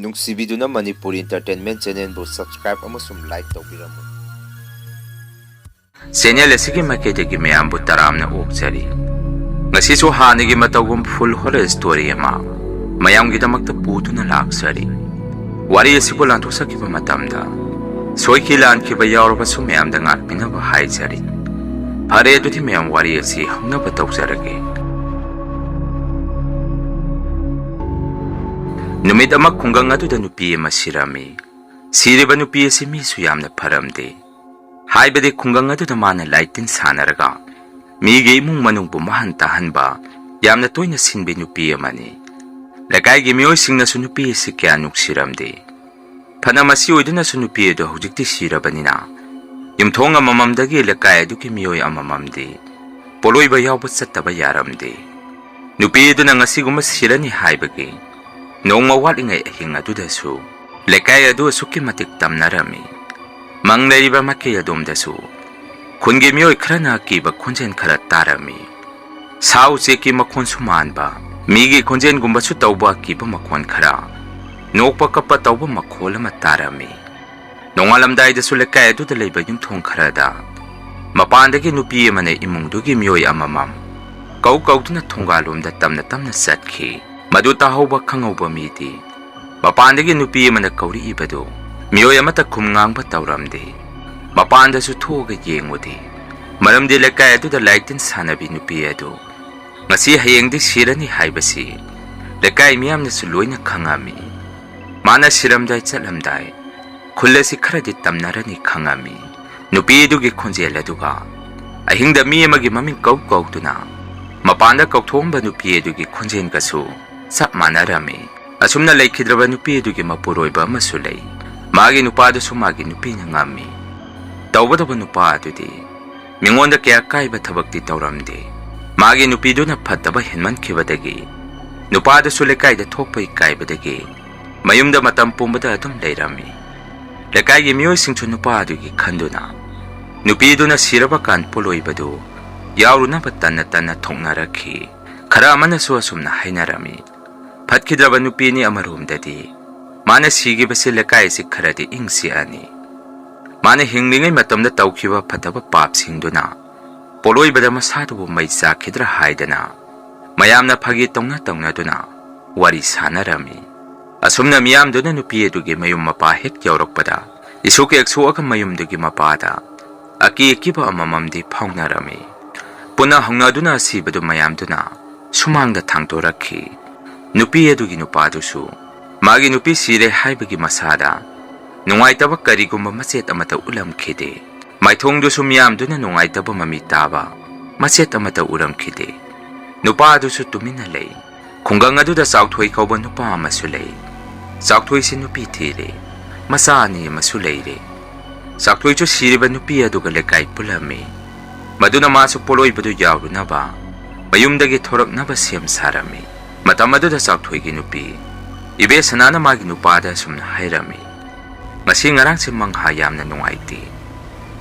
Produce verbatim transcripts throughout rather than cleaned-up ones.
ꯅꯨꯡꯁꯤꯕꯤꯗꯨꯅ Manipuri Entertainment Channelꯕꯨ subscribe ꯑꯃꯁꯨꯡ like ꯇꯧꯕꯤꯔꯝꯃꯨ꯫ Channel ꯑꯁꯤꯒꯤ ꯃꯥꯏꯀꯩꯗꯒꯤ ꯃꯌꯥꯝꯕꯨ ꯇꯔꯥꯝꯅ ꯑꯣꯛꯆꯔꯤ꯫ ꯉꯁꯤꯁꯨ ꯍꯥꯟꯅꯒꯤ ꯃꯇꯧꯒꯨꯝ full horror story ꯑꯃ ꯃꯌꯥꯝꯒꯤꯗꯃꯛꯇ ꯄꯨꯗꯨꯅ ꯂꯥꯛꯆꯔꯤ꯫ ꯋꯥꯔꯤ ꯑꯁꯤꯕꯨ ꯂꯥꯟꯊꯣꯛꯆꯈꯤꯕ ꯃꯇꯝꯗ ꯁꯣꯏꯈꯤ ꯂꯥꯟꯈꯤꯕ ꯌꯥꯎꯔꯕꯁꯨ ꯃꯌꯥꯝꯗ ꯉꯥꯛꯄꯤꯅꯕ ꯍꯥꯏꯖꯔꯤ꯫ ꯐꯔꯦ, ꯑꯗꯨꯗꯤ ꯃꯌꯥꯝ ꯋꯥꯔꯤ ꯑꯁꯤ ꯍꯧꯅꯕ ꯇꯧꯖꯔꯒꯦ꯫ ꯅꯨꯃꯤꯠ ꯑꯃ ꯈꯨꯡꯒꯪ ꯑꯗꯨꯗ ꯅꯨꯄꯤ ꯑꯃ ꯁꯤꯔꯝꯃꯤ꯫ ꯁꯤꯔꯤꯕ ꯅꯨꯄꯤ ꯑꯁꯤ ꯃꯤꯁꯨ ꯌꯥꯝꯅ ꯐꯔꯝꯗꯦ꯫ ꯍꯥꯏꯕꯗꯤ ꯈꯨꯡꯒꯪ ꯑꯗꯨꯗ ꯃꯥꯅ ꯂꯥꯏ ꯇꯤꯟ ꯁꯥꯟꯅꯔꯒ ꯃꯤꯒꯤ ꯏꯃꯨꯡ ꯃꯅꯨꯡꯕꯨ ꯃꯍꯟ ꯇꯥꯍꯟꯕ ꯌꯥꯝꯅ ꯇꯣꯏꯅ ꯁꯤꯟꯕꯤ ꯅꯨꯄꯤ ꯑꯃꯅꯤ꯫ ꯂꯩꯀꯥꯏꯒꯤ ꯃꯤꯑꯣꯏꯁꯤꯡꯅꯁꯨ ꯅꯨꯄꯤ ꯑꯁꯤ ꯀꯌꯥ ꯅꯨꯡꯁꯤꯔꯝꯗꯦ꯫ ꯐꯅ ꯃꯁꯤ ꯑꯣꯏꯗꯨꯅꯁꯨ ꯅꯨꯄꯤ ꯑꯗꯨ ꯍꯧꯖꯤꯛꯇꯤ ꯁꯤꯔꯕꯅꯤꯅ ꯌꯨꯝꯊꯣꯡ ꯑꯃꯃꯝꯗꯒꯤ ꯂꯩꯀꯥꯏ ꯑꯗꯨꯒꯤ ꯃꯤꯑꯣꯏ ꯑꯃꯃꯝꯗꯤ ꯄꯣꯠꯂꯣꯏꯕ ꯌꯥꯎꯕ ꯆꯠꯇꯕ ꯌꯥꯔꯝꯗꯦ꯫ ꯅꯨꯄꯤ ꯑꯗꯨꯅ ꯉꯁꯤꯒꯨꯝꯕ ꯁꯤꯔꯅꯤ ꯍꯥꯏꯕꯒꯤ ꯅꯣꯡꯃ ꯋꯥꯠꯂꯤꯉꯩ ꯑꯍꯤꯡ ꯑꯗꯨꯗꯁꯨ ꯂꯩꯀꯥꯏ ꯑꯗꯨ ꯑꯁꯨꯛꯀꯤ ꯃꯇꯤꯛ ꯇꯝꯅꯔꯝꯃꯤ꯫ ꯃꯪ ꯂꯩꯔꯤꯕ ꯃꯥꯏꯀꯩ ꯑꯗꯣꯝꯗꯁꯨ ꯈꯨꯟꯒꯤ ꯃꯤꯑꯣꯏ ꯈꯔꯅ ꯑꯀꯤꯕ ꯈꯣꯟꯖꯦꯜ ꯈꯔ ꯇꯥꯔꯝꯃꯤ꯫ ꯁꯥ ꯎꯆꯦꯛꯀꯤ ꯃꯈꯣꯟꯁꯨ ꯃꯥꯟꯕ, ꯃꯤꯒꯤ ꯈꯣꯟꯖꯦꯜꯒꯨꯝꯕꯁꯨ ꯇꯧꯕ ꯑꯀꯤꯕ ꯃꯈꯣꯟ ꯈꯔ, ꯅꯣꯛꯄ ꯀꯞꯄ ꯇꯧꯕ ꯃꯈꯣꯜ ꯑꯃ ꯇꯥꯔꯝꯃꯤ꯫ ꯅꯣꯡꯉꯥꯜꯂꯝꯗꯥꯏꯗꯁꯨ ꯂꯩꯀꯥꯏ ꯑꯗꯨꯗ ꯂꯩꯕ ꯌꯨꯝꯊꯣꯡ ꯈꯔꯗ ꯃꯄꯥꯟꯗꯒꯤ ꯅꯨꯄꯤ ꯑꯃꯅ ꯏꯃꯨꯡꯗꯨꯒꯤ ꯃꯤꯑꯣꯏ ꯑꯃꯃꯝ ꯀꯧ ꯀꯧꯗꯨꯅ ꯊꯣꯡꯒꯥꯜꯂꯣꯝꯗ ꯇꯞꯅ ꯇꯞꯅ ꯆꯠꯈꯤ꯫ ꯃꯗꯨ ꯇꯥꯍꯧꯕ ꯈꯪꯍꯧꯕ ꯃꯤꯗꯤ ꯃꯄꯥꯟꯗꯒꯤ ꯅꯨꯄꯤ ꯑꯃꯅ ꯀꯧꯔꯛꯏꯕꯗꯨ ꯃꯤꯑꯣꯏ ꯑꯃꯠꯇ ꯈꯨꯝ ꯉꯥꯡꯕ ꯇꯧꯔꯝꯗꯦ꯫ ꯃꯄꯥꯟꯗꯁꯨ ꯊꯣꯛꯑꯒ ꯌꯦꯡꯉꯨꯗꯦ꯫ ꯃꯔꯝꯗꯤ ꯂꯩꯀꯥꯏ ꯑꯗꯨꯗ ꯂꯥꯏ ꯇꯤꯟ ꯁꯥꯟꯅꯕꯤ ꯅꯨꯄꯤ ꯑꯗꯨ ꯉꯁꯤ ꯍꯌꯦꯡꯗꯤ ꯁꯤꯔꯅꯤ ꯍꯥꯏꯕꯁꯤ ꯂꯩꯀꯥꯏ ꯃꯤꯌꯥꯝꯅꯁꯨ ꯂꯣꯏꯅ ꯈꯪꯉꯝꯃꯤ꯫ ꯃꯥꯅ ꯁꯤꯔꯝꯗꯥꯏ ꯆꯠꯂꯝꯗꯥꯏ ꯈꯨꯜ ꯑꯁꯤ ꯈꯔꯗꯤ ꯇꯝꯅꯔꯅꯤ ꯈꯪꯉꯝꯃꯤ꯫ ꯅꯨꯄꯤ ꯑꯗꯨꯒꯤ ꯈꯣꯟꯖꯦꯜ ꯑꯗꯨꯒ ꯑꯍꯤꯡꯗ ꯃꯤ ꯑꯃꯒꯤ ꯃꯃꯤꯡ ꯀꯧ ꯀꯧꯗꯨꯅ ꯃꯄꯥꯟꯗ ꯀꯧꯊꯣꯛꯑꯝꯕ ꯅꯨꯄꯤ ꯑꯗꯨꯒꯤ ꯈꯣꯟꯖꯦꯜꯒꯁꯨ ꯆꯞ ꯃꯥꯟꯅꯔꯝꯃꯤ꯫ ꯑꯁꯨꯝꯅ ꯂꯩꯈꯤꯗ꯭ꯔꯕ ꯅꯨꯄꯤ ꯑꯗꯨꯒꯤ ꯃꯄꯨꯔꯣꯏꯕ ꯑꯃꯁꯨ ꯂꯩ꯫ ꯃꯥꯒꯤ ꯅꯨꯄꯥꯗꯨꯁꯨ ꯃꯥꯒꯤ ꯅꯨꯄꯤꯅ ꯉꯝꯃꯤ꯫ ꯇꯧꯒꯗꯕ ꯅꯨꯄꯥ ꯑꯗꯨꯗꯤ ꯃꯤꯉꯣꯟꯗ ꯀꯌꯥ ꯀꯥꯏꯕ ꯊꯕꯛꯇꯤ ꯇꯧꯔꯝꯗꯦ꯫ ꯃꯥꯒꯤ ꯅꯨꯄꯤꯗꯨꯅ ꯐꯠꯇꯕ ꯍꯦꯟꯃꯟꯈꯤꯕꯗꯒꯤ ꯅꯨꯄꯥꯗꯨꯁꯨ ꯂꯩꯀꯥꯏꯗ ꯊꯣꯛꯄ ꯏꯀꯥꯏꯕꯗꯒꯤ ꯃꯌꯨꯝꯗ ꯃꯇꯝ ꯄꯨꯝꯕꯗ ꯑꯗꯨꯝ ꯂꯩꯔꯝꯃꯤ꯫ ꯂꯩꯀꯥꯏꯒꯤ ꯃꯤꯑꯣꯏꯁꯤꯡꯁꯨ ꯅꯨꯄꯥ ꯑꯗꯨꯒꯤ ꯈꯟꯗꯨꯅ ꯅꯨꯄꯤꯗꯨꯅ ꯁꯤꯔꯕ ꯀꯥꯟ ꯄꯣꯠꯂꯣꯏꯕꯗꯨ ꯌꯥꯎꯔꯨꯅꯕ ꯇꯟꯅ ꯇꯟꯅ ꯊꯣꯛꯅꯔꯛꯈꯤ꯫ ꯈꯔ ꯑꯃꯅꯁꯨ ꯑꯁꯨꯝꯅ ꯍꯥꯏꯅꯔꯝꯃꯤ, ꯐꯠꯈꯤꯗ꯭ꯔꯕ ꯅꯨꯄꯤꯅꯤ, ꯑꯃꯔꯣꯝꯗꯗꯤ ꯃꯥꯅ ꯁꯤꯈꯤꯕꯁꯤ ꯂꯩꯀꯥꯏ ꯑꯁꯤ ꯈꯔꯗꯤ ꯏꯪ ꯆꯤꯛꯑꯅꯤ꯫ ꯃꯥꯅ ꯍꯤꯡꯂꯤꯉꯩ ꯃꯇꯝꯗ ꯇꯧꯈꯤꯕ ꯐꯠꯇꯕ ꯄꯥꯞꯁꯤꯡꯗꯨꯅ ꯄꯣꯠꯂꯣꯏꯕꯗ ꯃꯁꯥꯗꯨꯕꯨ ꯃꯩ ꯆꯥꯛꯈꯤꯗ꯭ꯔꯥ ꯍꯥꯏꯗꯅ ꯃꯌꯥꯝꯅ ꯐꯥꯒꯤ ꯇꯧꯅ ꯇꯧꯅꯗꯨꯅ ꯋꯥꯔꯤ ꯁꯥꯟꯅꯔꯝꯃꯤ꯫ ꯑꯁꯨꯝꯅ ꯃꯤꯌꯥꯝꯗꯨꯅ ꯅꯨꯄꯤ ꯑꯗꯨꯒꯤ ꯃꯌꯨꯝ ꯃꯄꯥ ꯍꯦꯛ ꯌꯧꯔꯛꯄꯗ ꯏꯁꯨꯛ ꯍꯦꯛ ꯁꯣꯛꯑꯒ ꯃꯌꯨꯝꯗꯨꯒꯤ ꯃꯄꯥꯗ ꯑꯀꯤ ꯑꯀꯤꯕ ꯑꯃꯃꯝꯗꯤ ꯐꯥꯎꯅꯔꯝꯃꯤ꯫ ꯄꯨꯟꯅ ꯍꯧꯅꯗꯨꯅ ꯑꯁꯤꯕꯗꯨ ꯃꯌꯥꯝꯗꯨꯅ ꯁꯨꯃꯥꯡꯗ ꯊꯥꯡꯗꯣꯔꯛꯈꯤ꯫ ꯅꯨꯄꯤ ꯑꯗꯨꯒꯤ ꯅꯨꯄꯥꯗꯨꯁꯨ ꯃꯥꯒꯤ ꯅꯨꯄꯤ ꯁꯤꯔꯦ ꯍꯥꯏꯕꯒꯤ ꯃꯁꯥꯗ ꯅꯨꯡꯉꯥꯏꯇꯕ ꯀꯔꯤꯒꯨꯝꯕ ꯃꯆꯦꯠ ꯑꯃꯠꯇ ꯎꯠꯂꯝꯈꯤꯗꯦ꯫ ꯃꯥꯏꯊꯣꯡꯗꯨꯁꯨ ꯃꯤꯌꯥꯝꯗꯨꯅ ꯅꯨꯡꯉꯥꯏꯇꯕ ꯃꯃꯤ ꯇꯥꯕ ꯃꯆꯦꯠ ꯑꯃꯠꯇ ꯎꯔꯝꯈꯤꯗꯦ꯫ ꯅꯨꯄꯥ ꯑꯗꯨꯁꯨ ꯇꯨꯃꯤꯟꯅ ꯂꯩ꯫ ꯈꯨꯡꯒꯪ ꯑꯗꯨꯗ ꯆꯥꯎꯊꯣꯏ ꯀꯧꯕ ꯅꯨꯄꯥ ꯑꯃꯁꯨ ꯂꯩ꯫ ꯆꯥꯎꯊꯣꯏꯁꯤ ꯅꯨꯄꯤ ꯊꯤꯔꯦ꯫ ꯃꯆꯥ ꯑꯅꯤ ꯑꯃꯁꯨ ꯂꯩꯔꯦ꯫ ꯆꯥꯎꯊꯣꯏꯁꯨ ꯁꯤꯔꯤꯕ ꯅꯨꯄꯤ ꯑꯗꯨꯒ ꯂꯩꯀꯥꯏ ꯄꯨꯜꯂꯝꯃꯤ꯫ ꯃꯗꯨꯅ ꯃꯥꯁꯨ ꯄꯣꯠꯂꯣꯏꯕꯗꯨ ꯌꯥꯎꯔꯨꯅꯕ ꯃꯌꯨꯝꯗꯒꯤ ꯊꯣꯔꯛꯅꯕ ꯁꯦꯝ ꯁꯥꯔꯝꯃꯤ꯫ ꯃꯇꯝ ꯑꯗꯨꯗ ꯆꯥꯎꯊꯣꯏꯒꯤ ꯅꯨꯄꯤ ꯏꯕꯦꯁꯅꯥꯅ ꯃꯥꯒꯤ ꯅꯨꯄꯥꯗ ꯑꯁꯨꯝꯅ ꯍꯥꯏꯔꯝꯃꯤ, "ꯉꯁꯤ ꯉꯔꯥꯡꯁꯦ ꯃꯪꯍꯥ ꯌꯥꯝꯅ ꯅꯨꯡꯉꯥꯏꯇꯦ꯫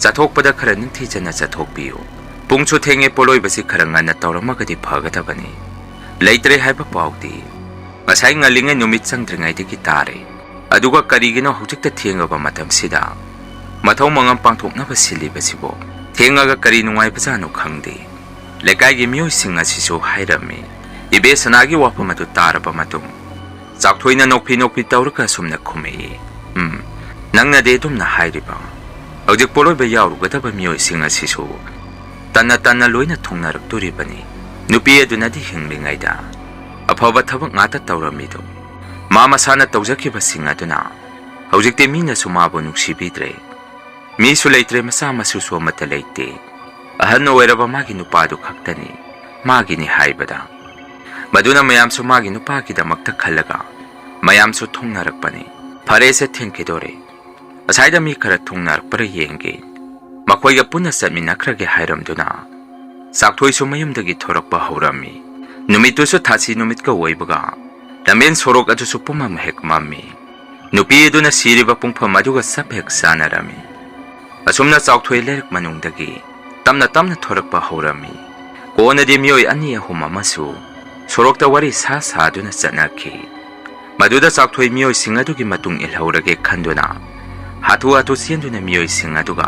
ꯆꯠꯊꯣꯛꯄꯗ ꯈꯔ ꯅꯤꯡꯊꯤꯖꯅ ꯆꯠꯊꯣꯛꯄꯤꯌꯨ꯫ ꯄꯨꯡꯁꯨ ꯊꯦꯡꯉꯦ, ꯄꯣꯠꯂꯣꯏꯕꯁꯤ ꯈꯔ ꯉꯟꯅ ꯇꯧꯔꯝꯃꯒꯗꯤ ꯐꯒꯗꯕꯅꯤ꯫ ꯂꯩꯇ꯭ꯔꯦ ꯍꯥꯏꯕ ꯄꯥꯎꯗꯤ ꯉꯁꯥꯏ ꯉꯜꯂꯤꯉꯩ ꯅꯨꯃꯤꯠ ꯆꯪꯗ꯭ꯔꯤꯉꯩꯗꯒꯤ ꯇꯥꯔꯦ꯫ ꯑꯗꯨꯒ ꯀꯔꯤꯒꯤꯅꯣ ꯍꯧꯖꯤꯛꯇ ꯊꯦꯡꯉꯕ ꯃꯇꯝꯁꯤꯗ ꯃꯊꯧ ꯃꯉꯝ ꯄꯥꯡꯊꯣꯛꯅꯕ ꯁꯤꯜꯂꯤꯕꯁꯤꯕꯣ? ꯊꯦꯡꯉꯒ ꯀꯔꯤ ꯅꯨꯡꯉꯥꯏꯕꯖꯥꯠꯅꯣ ꯈꯪꯗꯦ"꯫ ꯂꯩꯀꯥꯏꯒꯤ ꯃꯤꯑꯣꯏꯁꯤꯡ ꯑꯁꯤꯁꯨ ꯍꯥꯏꯔꯝꯃꯤ꯫ ꯏꯕꯦꯁꯅꯥꯒꯤ ꯋꯥꯐꯝ ꯑꯗꯨ ꯇꯥꯔꯕ ꯃꯇꯨꯡ ꯆꯥꯎꯊꯣꯏꯅ ꯅꯣꯛꯐꯤ ꯅꯣꯛꯐꯤ ꯇꯧꯔꯒ ꯑꯁꯨꯝꯅ ꯈꯨꯝꯃꯛꯏ, "ꯎꯝ, ꯅꯪꯅꯗꯤ ꯑꯗꯨꯝꯅ ꯍꯥꯏꯔꯤꯕ꯫ ꯍꯧꯖꯤꯛ ꯄꯣꯠꯂꯣꯏꯕ ꯌꯥꯎꯔꯨꯒꯗꯕ ꯃꯤꯑꯣꯏꯁꯤꯡ ꯑꯁꯤꯁꯨ ꯇꯟꯅ ꯇꯟꯅ ꯂꯣꯏꯅ ꯊꯨꯡꯅꯔꯛꯇꯣꯔꯤꯕꯅꯤ꯫ ꯅꯨꯄꯤ ꯑꯗꯨꯅꯗꯤ ꯍꯤꯡꯂꯤꯉꯩꯗ ꯑꯐꯕ ꯊꯕꯛ ꯉꯥꯛꯇ ꯇꯧꯔꯝꯃꯤꯗꯣ꯫ ꯃꯥ ꯃꯁꯥꯅ ꯇꯧꯖꯈꯤꯕꯁꯤꯡ ꯑꯗꯨꯅ ꯍꯧꯖꯤꯛꯇꯤ ꯃꯤꯅꯁꯨ ꯃꯥꯕꯨ ꯅꯨꯡꯁꯤꯕꯤꯗ꯭ꯔꯦ꯫ ꯃꯤꯁꯨ ꯂꯩꯇ꯭ꯔꯦ, ꯃꯆꯥ ꯃꯁꯨꯁꯨ ꯑꯃꯠꯇ ꯂꯩꯇꯦ꯫ ꯑꯍꯟ ꯑꯣꯏꯔꯕ ꯃꯥꯒꯤ ꯅꯨꯄꯥꯗꯨ ꯈꯛꯇꯅꯤ ꯃꯥꯒꯤꯅꯤ ꯍꯥꯏꯕꯗ꯫ ꯃꯗꯨꯅ ꯃꯌꯥꯝꯁꯨ ꯃꯥꯒꯤ ꯅꯨꯄꯥꯒꯤꯗꯃꯛꯇ ꯈꯜꯂꯒ ꯃꯌꯥꯝꯁꯨ ꯊꯨꯡꯅꯔꯛꯄꯅꯤ꯫ ꯐꯔꯦꯁꯦ, ꯊꯦꯡꯈꯤꯗꯣꯔꯦ꯫ ꯉꯁꯥꯏꯗ ꯃꯤ ꯈꯔ ꯊꯨꯡꯅꯔꯛꯄ꯭ꯔꯥ ꯌꯦꯡꯒꯦ꯫ ꯃꯈꯣꯏꯒ ꯄꯨꯟꯅ ꯆꯠꯃꯤꯟꯅꯈ꯭ꯔꯒꯦ" ꯍꯥꯏꯔꯝꯗꯨꯅ ꯆꯥꯎꯊꯣꯏꯁꯨ ꯃꯌꯨꯝꯗꯒꯤ ꯊꯣꯔꯛꯄ ꯍꯧꯔꯝꯃꯤ꯫ ꯅꯨꯃꯤꯠꯇꯨꯁꯨ ꯊꯥꯁꯤ ꯅꯨꯃꯤꯠꯀ ꯑꯣꯏꯕꯒ ꯂꯝꯕꯦꯟ ꯁꯣꯔꯣꯛ ꯑꯗꯨꯁꯨ ꯄꯨꯝꯃꯝ ꯍꯦꯛ ꯃꯝꯃꯤ꯫ ꯅꯨꯄꯤ ꯑꯗꯨꯅ ꯁꯤꯔꯤꯕ ꯄꯨꯡꯐꯝ ꯑꯗꯨꯒ ꯆꯞ ꯍꯦꯛ ꯆꯥꯅꯔꯝꯃꯤ꯫ ꯑꯁꯨꯝꯅ ꯆꯥꯎꯊꯣꯏ ꯂꯩꯔꯛ ꯃꯅꯨꯡꯗꯒꯤ ꯇꯞꯅ ꯇꯞꯅ ꯊꯣꯔꯛꯄ ꯍꯧꯔꯝꯃꯤ꯫ ꯀꯣꯟꯅꯗꯤ ꯃꯤꯑꯣꯏ ꯑꯅꯤ ꯑꯍꯨꯝ ꯑꯃꯁꯨ ꯁꯣꯔꯣꯛꯇ ꯋꯥꯔꯤ ꯁꯥ ꯁꯥꯗꯨꯅ ꯆꯠꯅꯈꯤ꯫ ꯃꯗꯨꯗ ꯆꯥꯎꯊꯣꯏ ꯃꯤꯑꯣꯏꯁꯤꯡ ꯑꯗꯨꯒꯤ ꯃꯇꯨꯡ ꯏꯜꯍꯧꯔꯒꯦ ꯈꯟꯗꯨꯅ ꯍꯥꯊꯨ ꯍꯥꯊꯨ ꯆꯦꯟꯗꯨꯅ ꯃꯤꯑꯣꯏꯁꯤꯡ ꯑꯗꯨꯒ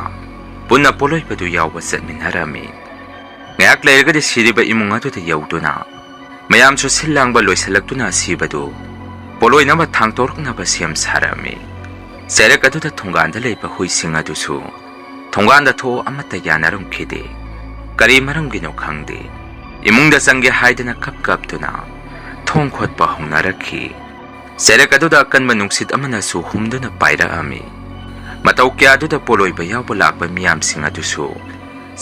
ꯄꯨꯟꯅ ꯄꯣꯠꯂꯣꯏꯕꯗꯨ ꯌꯥꯎꯕ ꯆꯠꯃꯤꯟꯅꯔꯝꯃꯤ꯫ ꯉꯥꯏꯍꯥꯛ ꯂꯩꯔꯒꯗꯤ ꯁꯤꯔꯤꯕ ꯏꯃꯨꯡ ꯑꯗꯨꯗ ꯌꯧꯗꯨꯅ ꯃꯌꯥꯝꯁꯨ ꯁꯤꯜ ꯂꯥꯡꯕ ꯂꯣꯏꯁꯤꯜꯂꯛꯇꯨꯅ ꯑꯁꯤꯕꯗꯨ ꯄꯣꯠꯂꯣꯏꯅꯕ ꯊꯥꯡꯇꯣꯔꯛꯅꯕ ꯁꯦꯝ ꯁꯥꯔꯛꯑꯝꯃꯤ꯫ ꯆꯩꯔꯛ ꯑꯗꯨꯗ ꯊꯣꯡꯒꯥꯟꯗ ꯂꯩꯕ ꯍꯨꯏꯁꯤꯡ ꯑꯗꯨꯁꯨ ꯊꯣꯡꯒꯥꯟꯗ ꯊꯣꯛꯑ ꯑꯃꯠꯇ ꯌꯥꯅꯔꯝꯈꯤꯗꯦ꯫ ꯀꯔꯤ ꯃꯔꯝꯒꯤꯅꯣ ꯈꯪꯗꯦ, ꯏꯃꯨꯡꯗ ꯆꯪꯒꯦ ꯍꯥꯏꯗꯅ ꯀꯞ ꯀꯞꯇꯨꯅ ꯊꯣꯡ ꯈꯣꯠꯄ ꯍꯧꯅꯔꯛꯈꯤ꯫ ꯆꯩꯔꯛ ꯑꯗꯨꯗ ꯑꯀꯟꯕ ꯅꯨꯡꯁꯤꯠ ꯑꯃꯅꯁꯨ ꯍꯨꯝꯗꯨꯅ ꯄꯥꯏꯔꯛꯑꯝꯃꯤ꯫ ꯃꯇꯧ ꯀꯌꯥꯗꯨꯗ ꯄꯣꯠꯂꯣꯏꯕ ꯌꯥꯎꯕ ꯂꯥꯛꯄ ꯃꯤꯌꯥꯝꯁꯤꯡ ꯑꯗꯨꯁꯨ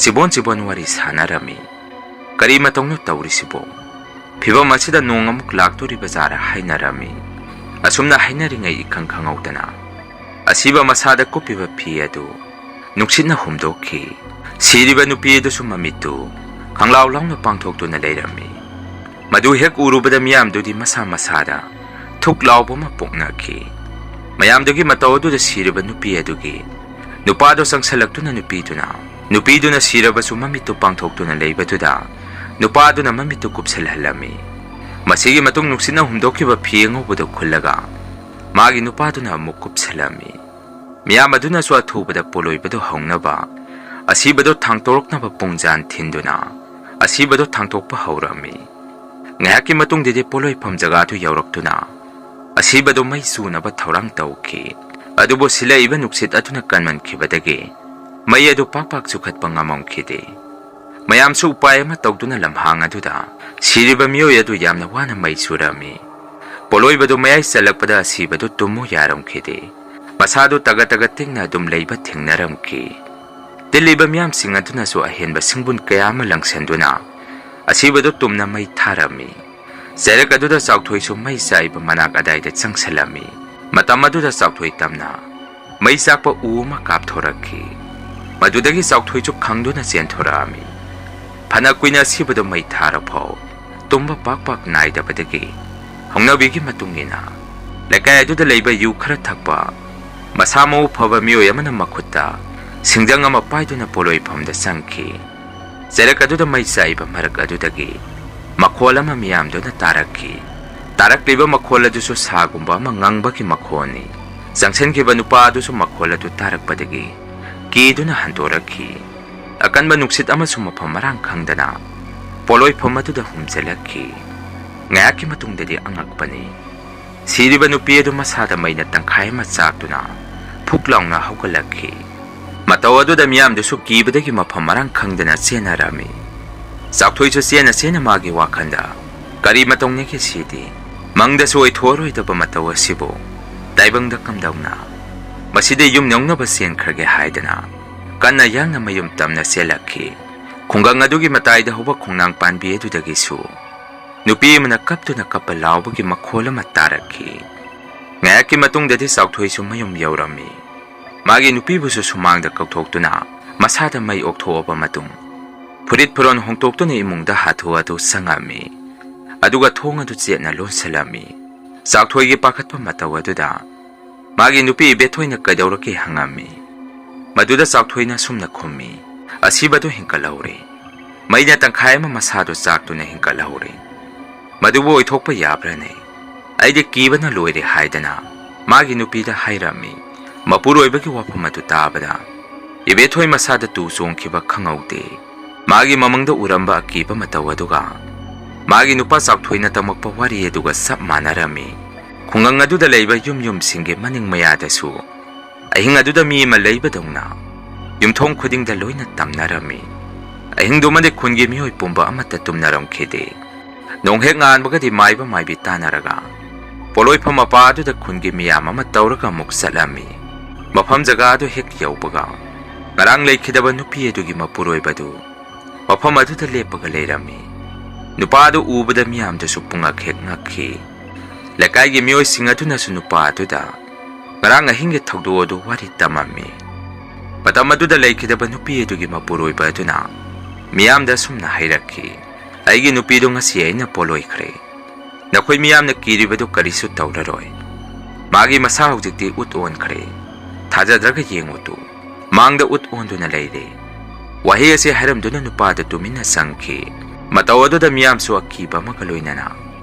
ꯆꯤꯕꯣꯟ ꯆꯤꯕꯣꯟ ꯋꯥꯔꯤ ꯁꯥꯟꯅꯔꯝꯃꯤ꯫ "ꯀꯔꯤ ꯃꯇꯧꯅꯣ ꯇꯧꯔꯤꯁꯤꯕꯣ? ꯐꯤꯕꯝ ꯑꯁꯤꯗ ꯅꯣꯡ ꯑꯃꯨꯛ ꯂꯥꯛꯇꯣꯔꯤꯕ ꯖꯥꯔ?" ꯍꯥꯏꯅꯔꯝꯃꯤ꯫ ꯑꯁꯨꯝꯅ ꯍꯥꯏꯅꯔꯤꯉꯩ ꯏꯈꯪ ꯈꯪꯍꯧꯗꯅ ꯑꯁꯤꯕ ꯃꯁꯥꯗ ꯀꯨꯞꯄꯤꯕ ꯐꯤ ꯑꯗꯨ ꯅꯨꯡꯁꯤꯠꯅ ꯍꯨꯝꯗꯣꯛꯈꯤ꯫ ꯁꯤꯔꯤꯕ ꯅꯨꯄꯤ ꯑꯗꯨꯁꯨ ꯃꯃꯤꯠꯇꯨ ꯈꯪꯂꯥꯎ ꯂꯥꯎꯅ ꯄꯥꯡꯊꯣꯛꯇꯨꯅ ꯂꯩꯔꯝꯃꯤ꯫ ꯃꯗꯨ ꯍꯦꯛ ꯎꯔꯨꯕꯗ ꯃꯤꯌꯥꯝꯗꯨꯗꯤ ꯃꯁꯥ ꯃꯁꯥꯗ ꯊꯨꯛ ꯂꯥꯎꯕ ꯑꯃ ꯄꯣꯛꯅꯈꯤ꯫ ꯃꯌꯥꯝꯗꯨꯒꯤ ꯃꯇꯧ ꯑꯗꯨꯗ ꯁꯤꯔꯤꯕ ꯅꯨꯄꯤ ꯑꯗꯨꯒꯤ ꯅꯨꯄꯥꯗꯣ ꯆꯪꯁꯜꯂꯛꯇꯨꯅ ꯅꯨꯄꯤꯗꯨꯅ, ꯅꯨꯄꯤꯗꯨꯅ ꯁꯤꯔꯕꯁꯨ ꯃꯃꯤꯠꯇꯨ ꯄꯥꯡꯊꯣꯛꯇꯨꯅ ꯂꯩꯕꯗꯨꯗ ꯅꯨꯄꯥꯗꯨꯅ ꯃꯃꯤꯠꯇꯨ ꯀꯨꯞꯁꯜꯍꯜꯂꯝꯃꯤ꯫ ꯃꯁꯤꯒꯤ ꯃꯇꯨꯡ ꯅꯨꯡꯁꯤꯠꯅ ꯍꯨꯝꯗꯣꯛꯈꯤꯕ ꯐꯤ ꯑꯉꯧꯕꯗꯨ ꯈꯨꯜꯂꯒ ꯃꯥꯒꯤ ꯅꯨꯄꯥꯗꯨꯅ ꯑꯃꯨꯛ ꯀꯨꯞꯁꯜꯂꯝꯃꯤ꯫ ꯃꯤꯌꯥꯝ ꯑꯗꯨꯅꯁꯨ ꯑꯊꯨꯕꯗ ꯄꯣꯠꯂꯣꯏꯕꯗꯨ ꯍꯧꯅꯕ, ꯑꯁꯤꯕꯗꯨ ꯊꯥꯡꯇꯣꯔꯛꯅꯕ ꯄꯨꯡꯖꯥꯟ ꯊꯤꯟꯗꯨꯅ ꯑꯁꯤꯕꯗꯨ ꯊꯥꯡꯇꯣꯛꯄ ꯍꯧꯔꯝꯃꯤ꯫ ꯉꯥꯏꯍꯥꯛꯀꯤ ꯃꯇꯨꯡꯗꯗꯤ ꯄꯣꯠꯂꯣꯏꯐꯝ ꯖꯒꯥꯗꯨ ꯌꯧꯔꯛꯇꯨꯅ ꯑꯁꯤꯕꯗꯨ ꯃꯩ ꯆꯨꯅꯕ ꯊꯧꯔꯥꯡ ꯇꯧꯈꯤ꯫ ꯑꯗꯨꯕꯨ ꯁꯤꯜꯂꯛꯏꯕ ꯅꯨꯡꯁꯤꯠ ꯑꯗꯨꯅ ꯀꯟꯃꯟꯈꯤꯕꯗꯒꯤ ꯃꯩ ꯑꯗꯨ ꯄꯥꯛ ꯄꯥꯛ ꯆꯨꯈꯠꯄ ꯉꯝꯃꯝꯈꯤꯗꯦ꯫ ꯃꯌꯥꯝꯁꯨ ꯎꯄꯥꯏ ꯑꯃ ꯇꯧꯗꯨꯅ ꯂꯝꯍꯥꯡ ꯑꯗꯨꯗ ꯁꯤꯔꯤꯕ ꯃꯤꯑꯣꯏ ꯑꯗꯨ ꯌꯥꯝꯅ ꯋꯥꯅ ꯃꯩ ꯆꯨꯔꯝꯃꯤ꯫ ꯄꯣꯠꯂꯣꯏꯕꯗꯨ ꯃꯌꯥꯏ ꯆꯜꯂꯛꯄꯗ ꯑꯁꯤꯕꯗꯨ ꯇꯨꯝꯃꯨ ꯌꯥꯔꯝꯈꯤꯗꯦ꯫ ꯃꯁꯥꯗꯨ ꯇꯒꯠ ꯇꯒꯠ ꯇꯦꯛꯅ ꯑꯗꯨꯝ ꯂꯩꯕ ꯊꯦꯡꯅꯔꯝꯈꯤ꯫ ꯇꯤꯜꯂꯤꯕ ꯃꯤꯌꯥꯝꯁꯤꯡ ꯑꯗꯨꯅꯁꯨ ꯑꯍꯦꯟꯕ ꯁꯤꯡꯕꯨꯟ ꯀꯌꯥ ꯑꯃ ꯂꯪꯁꯟꯗꯨꯅ ꯑꯁꯤꯕꯗꯨ ꯇꯨꯝꯅ ꯃꯩ ꯊꯥꯔꯝꯃꯤ꯫ ꯆꯩꯔꯛ ꯑꯗꯨꯗ ꯆꯥꯎꯊꯣꯏꯁꯨ ꯃꯩ ꯆꯥꯏꯕ ꯃꯅꯥꯛ ꯑꯗꯥꯏꯗ ꯆꯪꯁꯜꯂꯝꯃꯤ꯫ ꯃꯇꯝ ꯑꯗꯨꯗ ꯆꯥꯎꯊꯣꯏ ꯇꯝꯅ ꯃꯩ ꯆꯥꯛꯄ ꯎ ꯑꯃ ꯀꯥꯞꯊꯣꯔꯛꯈꯤ꯫ ꯃꯗꯨꯗꯒꯤ ꯆꯥꯎꯊꯣꯏꯁꯨ ꯈꯪꯗꯨꯅ ꯆꯦꯟꯊꯣꯔꯛꯑꯝꯃꯤ꯫ ꯐꯅ ꯀꯨꯏꯅ ꯑꯁꯤꯕꯗꯨ ꯃꯩ ꯊꯥꯔꯐꯥꯎ ꯇꯨꯝꯕ ꯄꯥꯛ ꯄꯥꯛ ꯅꯥꯏꯗꯕꯗꯒꯤ ꯍꯧꯅꯕꯤꯒꯤ ꯃꯇꯨꯡ ꯏꯟꯅ ꯂꯩꯀꯥꯏ ꯑꯗꯨꯗ ꯂꯩꯕ ꯌꯨ ꯈꯔ ꯊꯛꯄ ꯃꯁꯥ ꯃꯎ ꯐꯕ ꯃꯤꯑꯣꯏ ꯑꯃꯅ ꯃꯈꯨꯠꯇ ꯁꯤꯡꯖꯪ ꯑꯃ ꯄꯥꯏꯗꯨꯅ ꯄꯣꯠꯂꯣꯏꯐꯝꯗ ꯆꯪꯈꯤ꯫ ꯆꯩꯔꯛ ꯑꯗꯨꯗ ꯃꯩ ꯆꯥꯛꯏꯕ ꯃꯔꯛ ꯑꯗꯨꯗꯒꯤ ꯃꯈꯣꯜ ꯑꯃ ꯃꯤꯌꯥꯝꯗꯨꯅ ꯇꯥꯔꯛꯈꯤ꯫ ꯇꯥꯔꯛꯂꯤꯕ ꯃꯈꯣꯜ ꯑꯗꯨꯁꯨ ꯁꯥꯒꯨꯝꯕ ꯑꯃ ꯉꯪꯕꯒꯤ ꯃꯈꯣꯜꯅꯤ꯫ ꯆꯪꯁꯤꯟꯈꯤꯕ ꯅꯨꯄꯥ ꯑꯗꯨꯁꯨ ꯃꯈꯣꯜ ꯑꯗꯨ ꯇꯥꯔꯛꯄꯗꯒꯤ ꯀꯤꯗꯨꯅ ꯍꯟꯗꯣꯔꯛꯈꯤ꯫ ꯑꯀꯟꯕ ꯅꯨꯡꯁꯤꯠ ꯑꯃꯁꯨ ꯃꯐꯝ ꯃꯔꯥꯡ ꯈꯪꯗꯅ ꯄꯣꯠꯂꯣꯏꯐꯝ ꯑꯗꯨꯗ ꯍꯨꯝꯖꯤꯜꯂꯛꯈꯤ꯫ ꯉꯥꯏꯍꯥꯛꯀꯤ ꯃꯇꯨꯡꯗꯗꯤ ꯑꯉꯛꯄꯅꯤ꯫ ꯁꯤꯔꯤꯕ ꯅꯨꯄꯤ ꯑꯗꯨ ꯃꯁꯥꯗ ꯃꯩꯅ ꯇꯪꯈꯥꯏ ꯑꯃ ꯆꯥꯛꯇꯨꯅ ꯐꯨꯛ ꯂꯥꯎꯅ ꯍꯧꯒꯠꯂꯛꯈꯤ꯫ ꯃꯇꯧ ꯑꯗꯨꯗ ꯃꯤꯌꯥꯝꯗꯨꯁꯨ ꯀꯤꯕꯗꯒꯤ ꯃꯐꯝ ꯃꯔꯥꯡ ꯈꯪꯗꯅ ꯆꯦꯟꯅꯔꯝꯃꯤ꯫ ꯆꯥꯎꯊꯣꯏꯁꯨ ꯆꯦꯟꯅ ꯆꯦꯟꯅ ꯃꯥꯒꯤ ꯋꯥꯈꯜꯗ, "ꯀꯔꯤ ꯃꯇꯧꯅꯤꯒꯦ ꯁꯤꯗꯤ? ꯃꯪꯗꯁꯨ ꯑꯣꯏꯊꯣꯛꯑꯔꯣꯏꯗꯕ ꯃꯇꯧ ꯑꯁꯤꯕꯨ ꯇꯥꯏꯕꯪꯗ ꯀꯝꯗꯧꯅ? ꯃꯁꯤꯗꯤ ꯌꯨꯝ ꯌꯧꯅꯕ ꯆꯦꯟꯈ꯭ꯔꯒꯦ" ꯍꯥꯏꯗꯅ ꯀꯟꯅ ꯌꯥꯡꯅ ꯃꯌꯨꯝ ꯇꯝꯅ ꯆꯦꯜꯂꯛꯈꯤ꯫ ꯈꯨꯡꯒꯪ ꯑꯗꯨꯒꯤ ꯃꯇꯥꯏꯗ ꯍꯧꯕ ꯈꯣꯡꯅꯥꯡ ꯄꯥꯟꯕꯤ ꯑꯗꯨꯗꯒꯤꯁꯨ ꯅꯨꯄꯤ ꯑꯃꯅ ꯀꯞꯇꯨꯅ ꯀꯞꯄ ꯂꯥꯎꯕꯒꯤ ꯃꯈꯣꯜ ꯑꯃ ꯇꯥꯔꯛꯈꯤ꯫ ꯉꯥꯏꯍꯥꯛꯀꯤ ꯃꯇꯨꯡꯗꯗꯤ ꯆꯥꯎꯊꯣꯏꯁꯨ ꯃꯌꯨꯝ ꯌꯧꯔꯝꯃꯤ꯫ ꯃꯥꯒꯤ ꯅꯨꯄꯤꯕꯨꯁꯨ ꯁꯨꯃꯥꯡꯗ ꯀꯧꯊꯣꯛꯇꯨꯅ ꯃꯁꯥꯗ ꯃꯩ ꯑꯣꯛꯊꯣꯛꯑꯕ ꯃꯇꯨꯡ, ꯐꯨꯔꯤꯠ ꯐꯤꯔꯣꯜ ꯍꯣꯡꯗꯣꯛꯇꯨꯅ ꯏꯃꯨꯡꯗ ꯍꯥꯊꯨ ꯍꯥꯊꯨ ꯆꯪꯉꯝꯃꯤ꯫ ꯑꯗꯨꯒ ꯊꯣꯡ ꯑꯗꯨ ꯆꯦꯠꯅ ꯂꯣꯟꯁꯤꯜꯂꯝꯃꯤ꯫ ꯆꯥꯎꯊꯣꯏꯒꯤ ꯄꯥꯈꯠꯄ ꯃꯇꯧ ꯑꯗꯨꯗ ꯃꯥꯒꯤ ꯅꯨꯄꯤ ꯏꯕꯦꯊꯣꯏꯅ ꯀꯩꯗꯧꯔꯒꯦ ꯍꯪꯉꯝꯃꯤ꯫ ꯃꯗꯨꯗ ꯆꯥꯎꯊꯣꯏꯅ ꯑꯁꯨꯝꯅ ꯈꯨꯝꯃꯤ, "ꯑꯁꯤꯕꯗꯨ ꯍꯤꯡꯀꯠꯍꯧꯔꯦ꯫ ꯃꯩꯅ ꯇꯪꯈꯥꯏ ꯑꯃ ꯃꯁꯥꯗꯨ ꯆꯥꯛꯇꯨꯅ ꯍꯤꯡꯀꯠꯍꯧꯔꯦ꯫ ꯃꯗꯨꯕꯨ ꯑꯣꯏꯊꯣꯛꯄ ꯌꯥꯕ꯭ꯔꯥꯅꯦ? ꯑꯩꯗꯤ ꯀꯤꯕꯅ ꯂꯣꯏꯔꯦ" ꯍꯥꯏꯗꯅ ꯃꯥꯒꯤ ꯅꯨꯄꯤꯗ ꯍꯥꯏꯔꯝꯃꯤ꯫ ꯃꯄꯨꯔꯣꯏꯕꯒꯤ ꯋꯥꯐꯝ ꯑꯗꯨ ꯇꯥꯕꯗ ꯏꯕꯦꯊꯣꯏ ꯃꯁꯥꯗ ꯇꯨ ꯆꯣꯡꯈꯤꯕ ꯈꯪꯍꯧꯗꯦ꯫ ꯃꯥꯒꯤ ꯃꯃꯪꯗ ꯎꯔꯝꯕ ꯑꯀꯤꯕ ꯃꯇꯧ ꯑꯗꯨꯒ ꯃꯥꯒꯤ ꯅꯨꯄꯥ ꯆꯥꯎꯊꯣꯏꯅ ꯇꯝꯃꯛꯄ ꯋꯥꯔꯤ ꯑꯗꯨꯒ ꯆꯞ ꯃꯥꯟꯅꯔꯝꯃꯤ꯫ ꯈꯨꯡꯒꯪ ꯑꯗꯨꯗ ꯂꯩꯕ ꯌꯨꯝ ꯌꯨꯝꯁꯤꯡꯒꯤ ꯃꯅꯤꯡ ꯃꯌꯥꯗꯁꯨ ꯑꯍꯤꯡ ꯑꯗꯨꯗ ꯃꯤ ꯑꯃ ꯂꯩꯕꯗꯧꯅ ꯌꯨꯝꯊꯣꯡ ꯈꯨꯗꯤꯡꯗ ꯂꯣꯏꯅ ꯇꯝꯅꯔꯝꯃꯤ꯫ ꯑꯍꯤꯡꯗꯨꯃꯗꯤ ꯈꯨꯟꯒꯤ ꯃꯤꯑꯣꯏ ꯄꯨꯝꯕ ꯑꯃꯠꯇ ꯇꯨꯝꯅꯔꯝꯈꯤꯗꯦ꯫ ꯅꯣꯡ ꯍꯦꯛ ꯉꯥꯟꯕꯒꯗꯤ ꯃꯥꯏꯕ ꯃꯥꯏꯕꯤ ꯇꯥꯟꯅꯔꯒ ꯄꯣꯠꯂꯣꯏꯐꯝ ꯃꯄꯥ ꯑꯗꯨꯗ ꯈꯨꯟꯒꯤ ꯃꯤꯌꯥꯝ ꯑꯃ ꯇꯧꯔꯒ ꯑꯃꯨꯛ ꯆꯠꯂꯝꯃꯤ꯫ ꯃꯐꯝ ꯖꯒꯥ ꯑꯗꯨ ꯍꯦꯛ ꯌꯧꯕꯒ ꯉꯔꯥꯡ ꯂꯩꯈꯤꯗꯕ ꯅꯨꯄꯤ ꯑꯗꯨꯒꯤ ꯃꯄꯨꯔꯣꯏꯕꯗꯨ ꯃꯐꯝ ꯑꯗꯨꯗ ꯂꯦꯞꯄꯒ ꯂꯩꯔꯝꯃꯤ꯫ ꯅꯨꯄꯥ ꯑꯗꯨ ꯎꯕꯗ ꯃꯤꯌꯥꯝꯗꯨꯁꯨ ꯄꯨꯡꯉꯛ ꯍꯦꯛ ꯉꯛꯈꯤ꯫ ꯂꯩꯀꯥꯏꯒꯤ ꯃꯤꯑꯣꯏꯁꯤꯡ ꯑꯗꯨꯅꯁꯨ ꯅꯨꯄꯥ ꯑꯗꯨꯗ ꯉꯔꯥꯡ ꯑꯍꯤꯡꯒꯤ ꯊꯧꯗꯣꯛ ꯑꯗꯨ ꯋꯥꯔꯤ ꯇꯝꯃꯝꯃꯤ꯫ ꯃꯇꯝ ꯑꯗꯨꯗ ꯂꯩꯈꯤꯗꯕ ꯅꯨꯄꯤ ꯑꯗꯨꯒꯤ ꯃꯄꯨꯔꯣꯏꯕ ꯑꯗꯨꯅ ꯃꯤꯌꯥꯝꯗ ꯑꯁꯨꯝꯅ ꯍꯥꯏꯔꯛꯈꯤ, "ꯑꯩꯒꯤ ꯅꯨꯄꯤꯗꯨ ꯉꯁꯤ ꯑꯩꯅ ꯄꯣꯠꯂꯣꯏꯈ꯭ꯔꯦ꯫ ꯅꯈꯣꯏ ꯃꯤꯌꯥꯝꯅ ꯀꯤꯔꯤꯕꯗꯨ ꯀꯔꯤꯁꯨ ꯇꯧꯔꯔꯣꯏ꯫ ꯃꯥꯒꯤ ꯃꯁꯥ ꯍꯧꯖꯤꯛꯇꯤ ꯎꯠ ꯑꯣꯟꯈ꯭ꯔꯦ꯫ ꯊꯥꯖꯗ꯭ꯔꯒ ꯌꯦꯡꯉꯨ ꯇꯨ, ꯃꯥꯡꯗ ꯎꯠ ꯑꯣꯟꯗꯨꯅ ꯂꯩꯔꯦ"꯫ ꯋꯥꯍꯩ ꯑꯁꯤ ꯍꯥꯏꯔꯝꯗꯨꯅ ꯅꯨꯄꯥꯗꯨ ꯇꯨꯃꯤꯟꯅ ꯆꯪꯈꯤ꯫ ꯃꯇꯧ ꯑꯗꯨꯗ ꯃꯤꯌꯥꯝꯁꯨ ꯑꯀꯤꯕ ꯑꯃꯒ ꯂꯣꯏꯅꯅ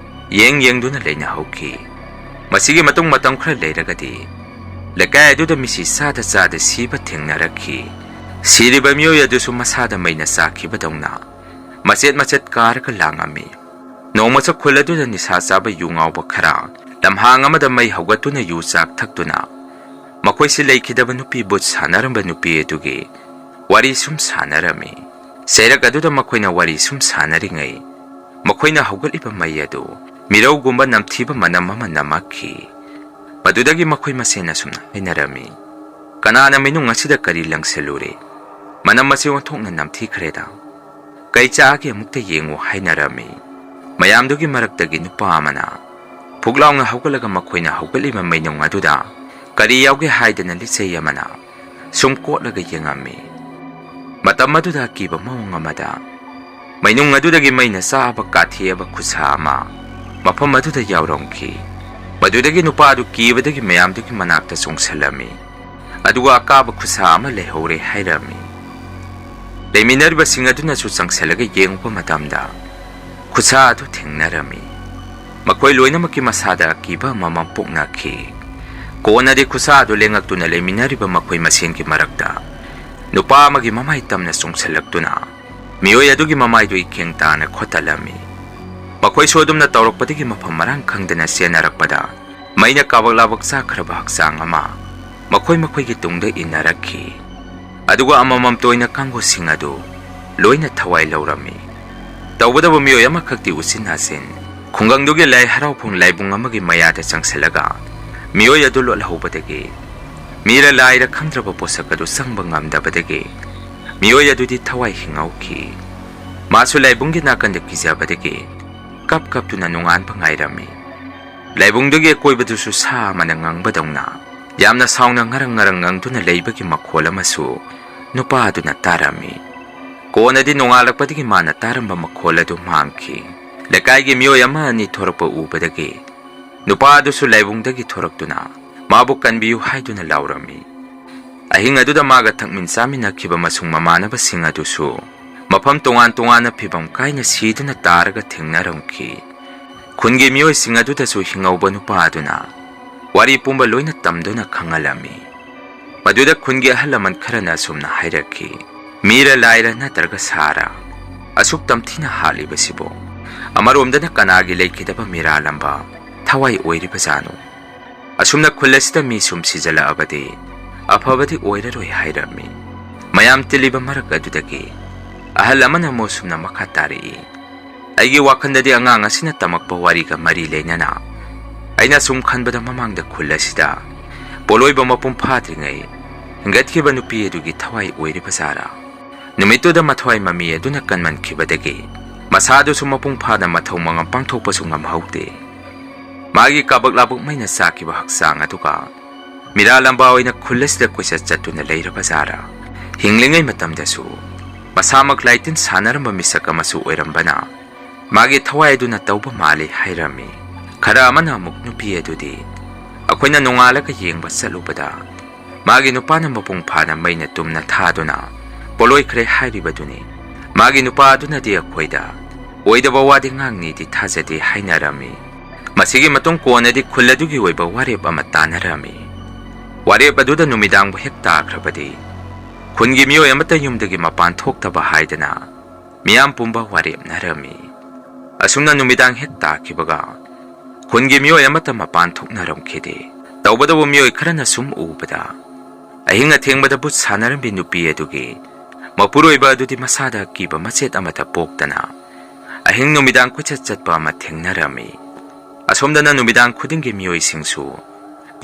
ꯌꯦꯡ ꯌꯦꯡꯗꯨꯅ ꯂꯩꯅꯍꯧꯈꯤ꯫ ꯃꯁꯤꯒꯤ ꯃꯇꯨꯡ ꯃꯇꯝ ꯈꯔ ꯂꯩꯔꯒꯗꯤ ꯂꯩꯀꯥꯏ ꯑꯗꯨꯗ ꯃꯤꯁꯤ ꯆꯥꯗ ꯆꯥꯗ ꯁꯤꯕ ꯊꯦꯡꯅꯔꯛꯈꯤ꯫ ꯁꯤꯔꯤꯕ ꯃꯤꯑꯣꯏ ꯑꯗꯨꯁꯨ ꯃꯁꯥꯗ ꯃꯩꯅ ꯆꯥꯛꯈꯤꯕꯗꯧꯅ ꯃꯆꯦꯠ ꯃꯆꯦꯠ ꯀꯥꯔꯒ ꯂꯥꯡꯉꯝꯃꯤ꯫ ꯅꯣꯡꯃꯁꯨ ꯈꯨꯜ ꯑꯗꯨꯗ ꯅꯤꯁꯥ ꯆꯥꯕ ꯌꯨ ꯉꯥꯎꯕ ꯈꯔ ꯂꯝꯍꯥꯡ ꯑꯃꯗ ꯃꯩ ꯍꯧꯒꯠꯇꯨꯅ ꯌꯨ ꯆꯥꯛ ꯊꯛꯇꯨꯅ ꯃꯈꯣꯏꯁꯤ ꯂꯩꯈꯤꯗꯕ ꯅꯨꯄꯤ ꯕꯨꯠ ꯁꯥꯟꯅꯔꯝꯕ ꯅꯨꯄꯤ ꯑꯗꯨꯒꯤ ꯋꯥꯔꯤ ꯁꯨꯝ ꯁꯥꯟꯅꯔꯝꯃꯤ꯫ ꯆꯩꯔꯛ ꯑꯗꯨꯗ ꯃꯈꯣꯏꯅ ꯋꯥꯔꯤ ꯁꯨꯝ ꯁꯥꯟꯅꯔꯤꯉꯩ ꯃꯈꯣꯏꯅ ꯍꯧꯒꯠꯂꯤꯕ ꯃꯩ ꯑꯗꯨ ꯃꯤꯔꯧꯒꯨꯝꯕ ꯅꯝꯊꯤꯕ ꯃꯅꯝ ꯑꯃ ꯅꯝꯃꯛꯈꯤ꯫ ꯃꯗꯨꯗꯒꯤ ꯃꯈꯣꯏ ꯃꯁꯦꯟ ꯑꯁꯨꯝꯅ ꯍꯥꯏꯅꯔꯝꯃꯤ, "ꯀꯅꯥꯅ ꯃꯩꯅꯨꯡ ꯑꯁꯤꯗ ꯀꯔꯤ ꯂꯪꯁꯤꯜꯂꯨꯔꯦ? ꯃꯅꯝ ꯑꯁꯤ ꯑꯣꯟꯊꯣꯛꯅ ꯅꯝꯊꯤꯈ꯭ꯔꯦꯗ꯫ ꯀꯩ ꯆꯥꯒꯦ ꯑꯃꯨꯛꯇ ꯌꯦꯡꯉꯨ" ꯍꯥꯏꯅꯔꯝꯃꯤ꯫ ꯃꯌꯥꯝꯗꯨꯒꯤ ꯃꯔꯛꯇꯒꯤ ꯅꯨꯄꯥ ꯑꯃꯅ ꯐꯨꯛ ꯂꯥꯎꯅ ꯍꯧꯒꯠꯂꯒ ꯃꯈꯣꯏꯅ ꯍꯧꯒꯠꯂꯤꯕ ꯃꯩꯅꯨꯡ ꯑꯗꯨꯗ ꯀꯔꯤ ꯌꯥꯎꯒꯦ ꯍꯥꯏꯗꯅ ꯂꯤꯆꯩ ꯑꯃꯅ ꯁꯨꯝ ꯀꯣꯠꯂꯒ ꯌꯦꯡꯉꯝꯃꯤ꯫ ꯃꯇꯝ ꯑꯗꯨꯗ ꯑꯀꯤꯕ ꯃꯑꯣꯡ ꯑꯃꯗ ꯃꯩꯅꯨꯡ ꯑꯗꯨꯗꯒꯤ ꯃꯩꯅ ꯆꯥꯕ ꯀꯥꯊꯦꯛꯑꯕ ꯈꯨꯠꯁꯥ ꯑꯃ ꯃꯐꯝ ꯑꯗꯨꯗ ꯌꯥꯎꯔꯝꯈꯤ꯫ ꯃꯗꯨꯗꯒꯤ ꯅꯨꯄꯥ ꯑꯗꯨ ꯀꯤꯕꯗꯒꯤ ꯃꯌꯥꯝꯗꯨꯒꯤ ꯃꯅꯥꯛꯇ ꯆꯣꯡꯁꯤꯜꯂꯝꯃꯤ꯫ ꯑꯗꯨꯒ ꯑꯀꯥꯕ ꯈꯨꯠꯁꯥ ꯑꯃ ꯂꯩꯍꯧꯔꯦ ꯍꯥꯏꯔꯝꯃꯤ꯫ ꯂꯩꯃꯤꯟꯅꯔꯤꯕꯁꯤꯡ ꯑꯗꯨꯅꯁꯨ ꯆꯪꯁꯤꯜꯂꯒ ꯌꯦꯡꯉꯨꯕ ꯃꯇꯝꯗ ꯈꯨꯠꯁꯥ ꯑꯗꯨ ꯊꯦꯡꯅꯔꯝꯃꯤ꯫ ꯃꯈꯣꯏ ꯂꯣꯏꯅꯃꯛꯀꯤ ꯃꯁꯥꯗ ꯑꯀꯤꯕ ꯑꯃꯃꯝ ꯄꯣꯛꯅꯈꯤ꯫ ꯀꯣꯟꯅꯗꯤ ꯈꯨꯠꯁꯥ ꯑꯗꯨ ꯂꯦꯡꯉꯛꯇꯨꯅ ꯂꯩꯃꯤꯟꯅꯔꯤꯕ ꯃꯈꯣꯏ ꯃꯁꯦꯟꯒꯤ ꯃꯔꯛꯇ ꯅꯨꯄꯥ ꯑꯃꯒꯤ ꯃꯃꯥꯏ ꯇꯝꯅ ꯆꯣꯡꯁꯤꯜꯂꯛꯇꯨꯅ ꯃꯤꯑꯣꯏ ꯑꯗꯨꯒꯤ ꯃꯃꯥꯏꯗꯨ ꯏꯈꯦꯡ ꯇꯥꯅ ꯈꯣꯠꯇꯜꯂꯝꯃꯤ꯫ ꯃꯈꯣꯏꯁꯨ ꯑꯗꯨꯝꯅ ꯇꯧꯔꯛꯄꯗꯒꯤ ꯃꯐꯝ ꯃꯔꯥꯡ ꯈꯪꯗꯅ ꯆꯦꯟꯅꯔꯛꯄꯗ ꯃꯩꯅ ꯀꯥꯕꯛ ꯂꯥꯕꯛ ꯆꯥꯛꯈ꯭ꯔꯕ ꯍꯛꯆꯥꯡ ꯑꯃ ꯃꯈꯣꯏ ꯃꯈꯣꯏꯒꯤ ꯇꯨꯡꯗ ꯏꯟꯅꯔꯛꯈꯤ꯫ ꯑꯗꯨꯒ ꯑꯃꯃꯝꯇ ꯑꯣꯏꯅ ꯀꯥꯡꯕꯨꯁꯤꯡ ꯑꯗꯨ ꯂꯣꯏꯅ ꯊꯋꯥꯏ ꯂꯧꯔꯝꯃꯤ꯫ ꯇꯧꯕꯇꯕꯨ ꯃꯤꯑꯣꯏ ꯑꯃꯈꯛꯇꯤ ꯎꯆꯤꯟ ꯅꯥꯆꯤꯟ ꯈꯨꯡꯒꯪꯗꯨꯒꯤ ꯂꯥꯏ ꯍꯔꯥꯎꯐꯝ ꯂꯥꯏꯕꯨꯡ ꯑꯃꯒꯤ ꯃꯌꯥꯗ ꯆꯪꯁꯤꯜꯂꯒ ꯃꯤꯑꯣꯏ ꯑꯗꯨ ꯂꯣꯠꯍꯧꯕꯗꯒꯤ ꯃꯤꯔ ꯂꯥꯏꯔ ꯈꯪꯗ꯭ꯔꯕ ꯄꯣꯠꯁꯛ ꯑꯗꯨ ꯆꯪꯕ ꯉꯝꯗꯕꯗꯒꯤ ꯃꯤꯑꯣꯏ ꯑꯗꯨꯗꯤ ꯊꯋꯥꯏ ꯍꯤꯡꯍꯧꯈꯤ꯫ ꯃꯥꯁꯨ ꯂꯥꯏꯕꯨꯡꯒꯤ ꯅꯥꯀꯟꯗ ꯀꯤꯖꯕꯗꯒꯤ ꯀꯞ ꯀꯞꯇꯨꯅ ꯅꯣꯡꯉꯥꯟꯕ ꯉꯥꯏꯔꯝꯃꯤ꯫ ꯂꯥꯏꯕꯨꯡꯗꯨꯒꯤ ꯑꯀꯣꯏꯕꯗꯨꯁꯨ ꯁꯥ ꯑꯃꯅ ꯉꯪꯕꯗꯧꯅ ꯌꯥꯝꯅ ꯁꯥꯎꯅ ꯉꯔꯪ ꯉꯔꯪ ꯉꯪꯗꯨꯅ ꯂꯩꯕꯒꯤ ꯃꯈꯣꯜ ꯑꯃꯁꯨ ꯅꯨꯄꯥ ꯑꯗꯨꯅ ꯇꯥꯔꯝꯃꯤ꯫ ꯀꯣꯟꯅꯗꯤ ꯅꯣꯡꯉꯥꯜꯂꯛꯄꯗꯒꯤ ꯃꯥꯅ ꯇꯥꯔꯝꯕ ꯃꯈꯣꯜ ꯑꯗꯨ ꯃꯥꯡꯈꯤ꯫ ꯂꯩꯀꯥꯏꯒꯤ ꯃꯤꯑꯣꯏ ꯑꯃ ꯑꯅꯤ ꯊꯣꯔꯛꯄ ꯎꯕꯗꯒꯤ ꯅꯨꯄꯥ ꯑꯗꯨꯁꯨ ꯂꯥꯏꯕꯨꯡꯗꯒꯤ ꯊꯣꯔꯛꯇꯨꯅ ꯃꯥꯕꯨ ꯀꯟꯕꯤꯌꯨ ꯍꯥꯏꯗꯨꯅ ꯂꯥꯎꯔꯝꯃꯤ꯫ ꯑꯍꯤꯡ ꯑꯗꯨꯗ ꯃꯥꯒ ꯊꯛꯃꯤꯟ ꯆꯥꯃꯤꯟꯅꯈꯤꯕ ꯃꯁꯨꯡ ꯃꯃꯥꯟꯅꯕꯁꯤꯡ ꯑꯗꯨꯁꯨ ꯃꯐꯝ ꯇꯣꯉꯥꯟ ꯇꯣꯉꯥꯟꯅ ꯐꯤꯚꯝ ꯀꯥꯏꯅ ꯁꯤꯗꯨꯅ ꯇꯥꯔꯒ ꯊꯦꯡꯅꯔꯝꯈꯤ꯫ ꯈꯨꯟꯒꯤ ꯃꯤꯑꯣꯏꯁꯤꯡ ꯑꯗꯨꯗꯁꯨ ꯍꯤꯡꯍꯧꯕ ꯅꯨꯄꯥ ꯑꯗꯨꯅ ꯋꯥꯔꯤ ꯄꯨꯝꯕ ꯂꯣꯏꯅ ꯇꯝꯗꯨꯅ ꯈꯪꯍꯜꯂꯝꯃꯤ꯫ ꯃꯗꯨꯗ ꯈꯨꯟꯒꯤ ꯑꯍꯜ ꯂꯃꯟ ꯈꯔꯅ ꯑꯁꯨꯝꯅ ꯍꯥꯏꯔꯛꯈꯤ, "ꯃꯤꯔ ꯂꯥꯏꯔ ꯅꯠꯇ꯭ꯔꯒ ꯁꯥꯔ ꯑꯁꯨꯛ ꯇꯝꯊꯤꯅ ꯍꯥꯠꯂꯤꯕꯁꯤꯕꯨ? ꯑꯃꯔꯣꯝꯗꯅ ꯀꯅꯥꯒꯤ ꯂꯩꯈꯤꯗꯕ ꯃꯤꯔꯥꯂꯝꯕ ꯊꯋꯥꯏ ꯑꯣꯏꯔꯤꯕꯖꯥꯠꯅꯣ? ꯑꯁꯨꯝꯅ ꯈꯨꯜ ꯑꯁꯤꯗ ꯃꯤ ꯁꯨꯝ ꯁꯤꯖꯤꯜꯂꯛꯑꯕꯗꯤ ꯑꯐꯕꯗꯤ ꯑꯣꯏꯔꯔꯣꯏ" ꯍꯥꯏꯔꯝꯃꯤ꯫ ꯃꯌꯥꯝ ꯇꯤꯜꯂꯤꯕ ꯃꯔꯛ ꯑꯗꯨꯗꯒꯤ ꯑꯍꯜ ꯑꯃꯅ ꯑꯃꯨꯛ ꯑꯁꯨꯝꯅ ꯃꯈꯥ ꯇꯥꯔꯛꯏ, "ꯑꯩꯒꯤ ꯋꯥꯈꯜꯗꯗꯤ ꯑꯉꯥꯡ ꯑꯁꯤꯅ ꯇꯝꯃꯛꯄ ꯋꯥꯔꯤꯒ ꯃꯔꯤ ꯂꯩꯅꯅ ꯑꯩꯅ ꯁꯨꯝ ꯈꯟꯕꯗ ꯃꯃꯥꯡꯗ ꯈꯨꯜ ꯑꯁꯤꯗ ꯄꯣꯠꯂꯣꯏꯕ ꯃꯄꯨꯡ ꯐꯥꯗ꯭ꯔꯤꯉꯩ ꯍꯤꯡꯒꯠꯈꯤꯕ ꯅꯨꯄꯤ ꯑꯗꯨꯒꯤ ꯊꯋꯥꯏ ꯑꯣꯏꯔꯤꯕ ꯖꯥꯔꯥ? ꯅꯨꯃꯤꯠꯇꯨꯗ ꯃꯊ꯭ꯋꯥꯏ ꯃꯃꯤ ꯑꯗꯨꯅ ꯀꯟꯃꯟꯈꯤꯕꯗꯒꯤ ꯃꯁꯥꯗꯨꯁꯨ ꯃꯄꯨꯡ ꯐꯥꯅ ꯃꯊꯧ ꯃꯉꯝ ꯄꯥꯡꯊꯣꯛꯄꯁꯨ ꯉꯝꯍꯧꯗꯦ꯫ ꯃꯥꯒꯤ ꯀꯥꯕꯛ ꯂꯥꯕꯛ ꯃꯩꯅ ꯆꯥꯛꯈꯤꯕ ꯍꯛꯆꯥꯡ ꯑꯗꯨꯒ ꯃꯤꯔꯥꯂꯝꯕ ꯑꯣꯏꯅ ꯈꯨꯜ ꯑꯁꯤꯗ ꯀꯣꯏꯆꯠ ꯆꯠꯇꯨꯅ ꯂꯩꯔꯕ ꯖꯥꯔꯥ? ꯍꯤꯡꯂꯤꯉꯩ ꯃꯇꯝꯗꯁꯨ ꯃꯁꯥꯃꯛ ꯂꯥꯏꯇꯤꯟ ꯁꯥꯟꯅꯔꯝꯕ ꯃꯤꯁꯛ ꯑꯃꯁꯨ ꯑꯣꯏꯔꯝꯕꯅ ꯃꯥꯒꯤ ꯊꯋꯥꯏ ꯑꯗꯨꯅ ꯇꯧꯕ ꯃꯥꯜꯂꯤ" ꯍꯥꯏꯔꯝꯃꯤ꯫ ꯈꯔ ꯑꯃꯅ ꯑꯃꯨꯛ ꯅꯨꯄꯤ ꯑꯗꯨꯗꯤ ꯑꯩꯈꯣꯏꯅ ꯅꯣꯡꯉꯥꯜꯂꯒ ꯌꯦꯡꯕ ꯆꯠꯂꯨꯕꯗ ꯃꯥꯒꯤ ꯅꯨꯄꯥꯅ ꯃꯄꯨꯡ ꯐꯥꯅ ꯃꯩꯅ ꯇꯨꯝꯅ ꯊꯥꯗꯨꯅ ꯄꯣꯠꯂꯣꯏꯈ꯭ꯔꯦ ꯍꯥꯏꯔꯤꯕꯗꯨꯅꯤ꯫ ꯃꯥꯒꯤ ꯅꯨꯄꯥ ꯑꯗꯨꯅꯗꯤ ꯑꯩꯈꯣꯏꯗ ꯑꯣꯏꯗꯕ ꯋꯥꯗꯤ ꯉꯥꯡꯅꯤꯗꯤ ꯊꯥꯖꯗꯦ ꯍꯥꯏꯅꯔꯝꯃꯤ꯫ ꯃꯁꯤꯒꯤ ꯃꯇꯨꯡ ꯀꯣꯟꯅꯗꯤ ꯈꯨꯜ ꯑꯗꯨꯒꯤ ꯑꯣꯏꯕ ꯋꯥꯔꯦꯞ ꯑꯃ ꯇꯥꯅꯔꯝꯃꯤ꯫ ꯋꯥꯔꯦꯞ ꯑꯗꯨꯗ ꯅꯨꯃꯤꯗꯥꯡꯕꯨ ꯍꯦꯛ ꯇꯥꯈ꯭ꯔꯕꯗꯤ ꯈꯨꯟꯒꯤ ꯃꯤꯑꯣꯏ ꯑꯃꯠꯇ ꯌꯨꯝꯗꯒꯤ ꯃꯄꯥꯟ ꯊꯣꯛꯇꯕ ꯍꯥꯏꯗꯅ ꯃꯤꯌꯥꯝ ꯄꯨꯝꯕ ꯋꯥꯔꯦꯞꯅꯔꯝꯃꯤ꯫ ꯑꯁꯨꯝꯅ ꯅꯨꯃꯤꯗꯥꯡ ꯍꯦꯛ ꯇꯥꯈꯤꯕꯒ ꯈꯨꯟꯒꯤ ꯃꯤꯑꯣꯏ ꯑꯃꯠꯇ ꯃꯄꯥꯟ ꯊꯣꯛꯅꯔꯝꯈꯤꯗꯦ꯫ ꯇꯧꯕꯇꯕꯨ ꯃꯤꯑꯣꯏ ꯈꯔꯅ ꯁꯨꯝ ꯎꯕꯗ ꯑꯍꯤꯡ ꯑꯊꯦꯡꯕꯗ ꯚꯨꯠ ꯁꯥꯟꯅꯔꯝꯕꯤ ꯅꯨꯄꯤ ꯑꯗꯨꯒꯤ ꯃꯄꯨꯔꯣꯏꯕ ꯑꯗꯨꯗꯤ ꯃꯁꯥꯗ ꯑꯀꯤꯕ ꯃꯆꯦꯠ ꯑꯃꯠꯇ ꯄꯣꯛꯇꯅ ꯑꯍꯤꯡ ꯅꯨꯃꯤꯗꯥꯡ ꯀꯣꯏꯆꯠ ꯆꯠꯄ ꯑꯃ ꯊꯦꯡꯅꯔꯝꯃꯤ꯫ ꯑꯁꯣꯝꯗꯅ ꯅꯨꯃꯤꯗꯥꯡ ꯈꯨꯗꯤꯡꯒꯤ ꯃꯤꯑꯣꯏꯁꯤꯡꯁꯨ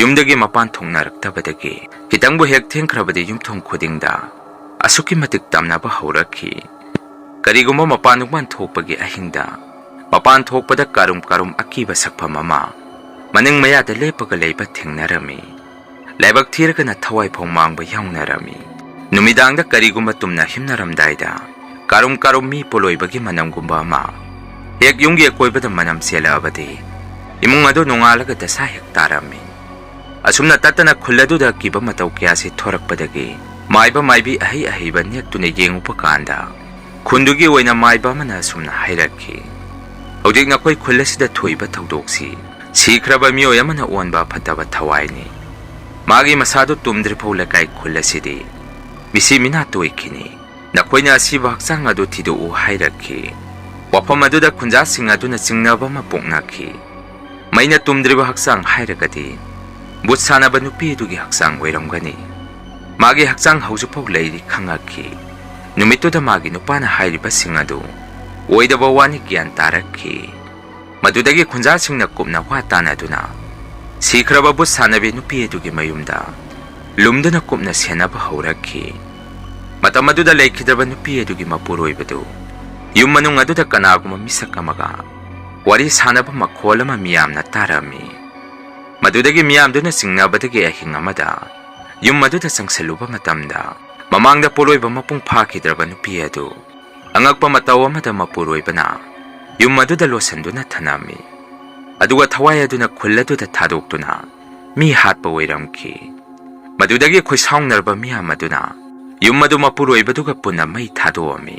ꯌꯨꯝꯗꯒꯤ ꯃꯄꯥꯟ ꯊꯣꯛꯅꯔꯛꯇꯕꯗꯒꯤ ꯈꯤꯇꯪꯕꯨ ꯍꯦꯛ ꯊꯦꯡꯈ꯭ꯔꯕꯗꯤ ꯌꯨꯝꯊꯣꯡ ꯈꯨꯗꯤꯡꯗ ꯑꯁꯨꯛꯀꯤ ꯃꯇꯤꯛ ꯇꯝꯅꯕ ꯍꯧꯔꯛꯈꯤ꯫ ꯀꯔꯤꯒꯨꯝꯕ ꯃꯄꯥꯟ ꯅꯨꯡꯄꯥꯟ ꯊꯣꯛꯄꯒꯤ ꯑꯍꯤꯡꯗ ꯃꯄꯥꯟ ꯊꯣꯛꯄꯗ ꯀꯥꯔꯨꯝ ꯀꯥꯔꯨꯝ ꯑꯀꯤꯕ ꯁꯛꯐꯝ ꯑꯃ ꯃꯅꯤꯡ ꯃꯌꯥꯗ ꯂꯦꯞꯄꯒ ꯂꯩꯕ ꯊꯦꯡꯅꯔꯝꯃꯤ꯫ ꯂꯥꯏꯕꯛ ꯊꯤꯔꯒꯅ ꯊꯋꯥꯏ ꯐꯥꯎ ꯃꯥꯡꯕ ꯌꯥꯎꯅꯔꯝꯃꯤ꯫ ꯅꯨꯃꯤꯗꯥꯡꯗ ꯀꯔꯤꯒꯨꯝꯕ ꯇꯨꯝꯅ ꯍꯤꯞꯅꯔꯝꯗꯥꯏꯗ ꯀꯥꯔꯨꯝ ꯀꯥꯔꯨꯝ ꯃꯤ ꯄꯣꯂꯣꯏꯕꯒꯤ ꯃꯅꯝꯒꯨꯝꯕ ꯑꯃ ꯍꯦꯛ ꯌꯨꯝꯒꯤ ꯑꯀꯣꯏꯕꯗ ꯃꯅꯝ ꯆꯦꯜꯂꯛꯑꯕꯗꯤ ꯏꯃꯨꯡ ꯑꯗꯨ ꯅꯣꯡꯉꯥꯜꯂꯒ ꯗꯁꯥ ꯍꯦꯛ ꯇꯥꯔꯝꯃꯤ꯫ ꯑꯁꯨꯝꯅ ꯇꯠꯇꯅ ꯈꯨꯜ ꯑꯗꯨꯗ ꯑꯀꯤꯕ ꯃꯇꯧ ꯀꯌꯥꯁꯤ ꯊꯣꯔꯛꯄꯗꯒꯤ ꯃꯥꯏꯕ ꯃꯥꯏꯕꯤ ꯑꯍꯩ ꯑꯍꯩꯕ ꯅꯦꯛꯇꯨꯅ ꯌꯦꯡꯉꯨꯕ ꯀꯥꯟꯗ ꯈꯨꯟꯗꯨꯒꯤ ꯑꯣꯏꯅ ꯃꯥꯏꯕ ꯑꯃꯅ ꯑꯁꯨꯝꯅ ꯍꯥꯏꯔꯛꯈꯤ, ꯍꯧꯖꯤꯛ ꯅꯈꯣꯏ ꯈꯨꯜ ꯑꯁꯤꯗ ꯊꯣꯛꯏꯕ ꯊꯧꯗꯣꯛꯁꯤ ꯁꯤꯈ꯭ꯔꯕ ꯃꯤꯑꯣꯏ ꯑꯃꯅ ꯑꯣꯟꯕ ꯐꯠꯇꯕ ꯊꯋꯥꯏꯅꯤ꯫ ꯃꯥꯒꯤ ꯃꯁꯥꯗꯨ ꯇꯨꯝꯗ꯭ꯔꯤꯐꯥꯎ ꯂꯩꯀꯥꯏ ꯈꯨꯜ ꯑꯁꯤꯗꯤ ꯃꯤꯁꯤ ꯃꯤꯅꯥ ꯇꯣꯏꯈꯤꯅꯤ꯫ ꯅꯈꯣꯏꯅ ꯑꯁꯤꯕ ꯍꯛꯆꯥꯡ ꯑꯗꯨ ꯊꯤꯗꯣꯛꯎ ꯍꯥꯏꯔꯛꯈꯤ꯫ ꯋꯥꯐꯝ ꯑꯗꯨꯗ ꯈꯨꯟꯖꯥꯁꯤꯡ ꯑꯗꯨꯅ ꯆꯤꯡꯅꯕ ꯑꯃ ꯄꯣꯛꯅꯈꯤ꯫ ꯃꯩꯅ ꯇꯨꯝꯗ꯭ꯔꯤꯕ ꯍꯛꯆꯥꯡ ꯍꯥꯏꯔꯒꯗꯤ ꯕꯨꯠ ꯁꯥꯟꯅꯕ ꯅꯨꯄꯤ ꯑꯗꯨꯒꯤ ꯍꯛꯆꯥꯡ ꯑꯣꯏꯔꯝꯒꯅꯤ꯫ ꯃꯥꯒꯤ ꯍꯛꯆꯥꯡ ꯍꯧꯖꯤꯛꯐꯥꯎ ꯂꯩꯔꯤ ꯈꯪꯉꯛꯈꯤ꯫ ꯅꯨꯃꯤꯠꯇꯨꯗ ꯃꯥꯒꯤ ꯅꯨꯄꯥꯅ ꯍꯥꯏꯔꯤꯕꯁꯤꯡ ꯑꯗꯨ ꯑꯣꯏꯗꯕ ꯋꯥꯅꯤ ꯒ꯭ꯌꯥꯟ ꯇꯥꯔꯛꯈꯤ꯫ ꯃꯗꯨꯗꯒꯤ ꯈꯨꯟꯖꯥꯁꯤꯡꯅ ꯀꯨꯞꯅ ꯋꯥ ꯇꯥꯅꯗꯨꯅ ꯁꯤꯈ꯭ꯔꯕ ꯕꯨꯠ ꯁꯥꯟꯅꯕꯤ ꯅꯨꯄꯤ ꯑꯗꯨꯒꯤ ꯃꯌꯨꯝꯗ ꯂꯨꯝꯗꯨꯅ ꯀꯨꯞꯅ ꯁꯦꯟꯅꯕ ꯍꯧꯔꯛꯈꯤ꯫ ꯃꯇꯝ ꯑꯗꯨꯗ ꯂꯩꯈꯤꯗ꯭ꯔꯕ ꯅꯨꯄꯤ ꯑꯗꯨꯒꯤ ꯃꯄꯨꯔꯣꯏꯕꯗꯨ ꯌꯨꯝ ꯃꯅꯨꯡ ꯑꯗꯨꯗ ꯀꯅꯥꯒꯨꯝꯕ ꯃꯤꯁꯛ ꯑꯃꯒ ꯋꯥꯔꯤ ꯁꯥꯟꯅꯕ ꯃꯈꯣꯜ ꯑꯃ ꯃꯤꯌꯥꯝꯅ ꯇꯥꯔꯝꯃꯤ꯫ ꯃꯗꯨꯗꯒꯤ ꯃꯤꯌꯥꯝꯗꯨꯅ ꯆꯤꯡꯅꯕꯗꯒꯤ ꯑꯍꯤꯡ ꯑꯃꯗ ꯌꯨꯝ ꯑꯗꯨꯗ ꯆꯪꯁꯤꯜꯂꯨꯕ ꯃꯇꯝꯗ ꯃꯃꯥꯡꯗ ꯄꯣꯠꯂꯣꯏꯕ ꯃꯄꯨꯡ ꯐꯥꯈꯤꯗ꯭ꯔꯕ ꯅꯨꯄꯤ ꯑꯗꯨ ꯑꯉꯛꯄ ꯃꯇꯧ ꯑꯃꯗ ꯃꯄꯨꯔꯣꯏꯕꯅ ꯌꯨꯝ ꯑꯗꯨꯗ ꯂꯣꯠꯁꯤꯟꯗꯨꯅ ꯊꯅꯝꯃꯤ꯫ ꯑꯗꯨꯒ ꯊꯋꯥꯏ ꯑꯗꯨꯅ ꯈꯨꯜ ꯑꯗꯨꯗ ꯊꯥꯗꯣꯛꯇꯨꯅ ꯃꯤ ꯍꯥꯠꯄ ꯑꯣꯏꯔꯝꯈꯤ꯫ ꯃꯗꯨꯗꯒꯤ ꯈꯣꯏꯁꯥꯎꯅꯔꯕ ꯃꯤꯌꯥꯝ ꯑꯗꯨꯅ ꯌꯨꯝ ꯑꯗꯨ ꯃꯄꯨꯔꯣꯏꯕꯗꯨꯒ ꯄꯨꯟꯅ ꯃꯩ ꯊꯥꯗꯣꯛꯑꯝꯃꯤ꯫